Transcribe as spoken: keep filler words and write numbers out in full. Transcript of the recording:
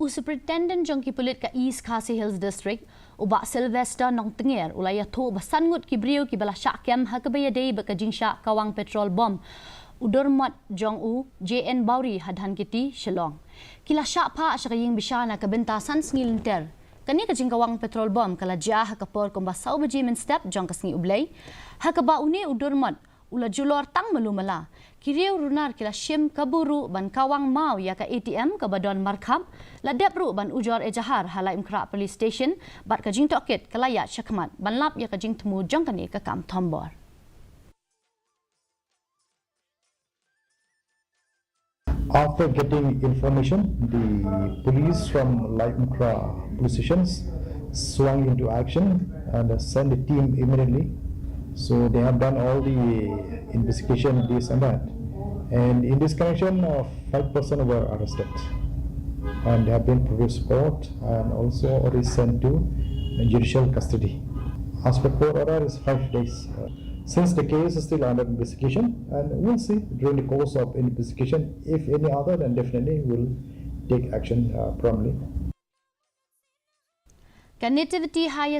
U Superintendent jong ki pulit ka East Khasi Hills District, u Bah Sylvester Nongtnger, u la ïathuh ba san ngut ki briew kiba la shah kem ha kaba ïadei bad ka jingshah kawang petrol bomb u dormot jong u J N Bawri ha Dhankheti, Shillong. Ki la shah phah sha ka ïing bishan ha ka bynta san sngi lynter. Kane ka jingkawang petrol bomb ka la jia ha ka por kumba saw baje mynstep jong ka sngi U Blei, ha kaba une u dormot u la julor tang malu mala. Ki riew runar ki la shim kabu ruh ban kawang maw ïa ka A T M kaba don markhap, la dep ruh ban ujor ejahar ha Laitumkhrah Police Station, bad ka jingtohkit ka la ïaid shakhmat ban lap ïa ka jingthmu jong kane ka kam thombor. After getting information, the police from Laitumkhrah Police Stations swung into action and sent a team immediately. So they have done all the investigation, this and that. And in this connection, uh, five persons were arrested and have been produced court and also already sent to judicial custody. As per court order, is five days. Uh, since the case is still under investigation, and we'll see during the course of investigation, if any other, then definitely we'll take action uh, promptly. Ka Nativity Higher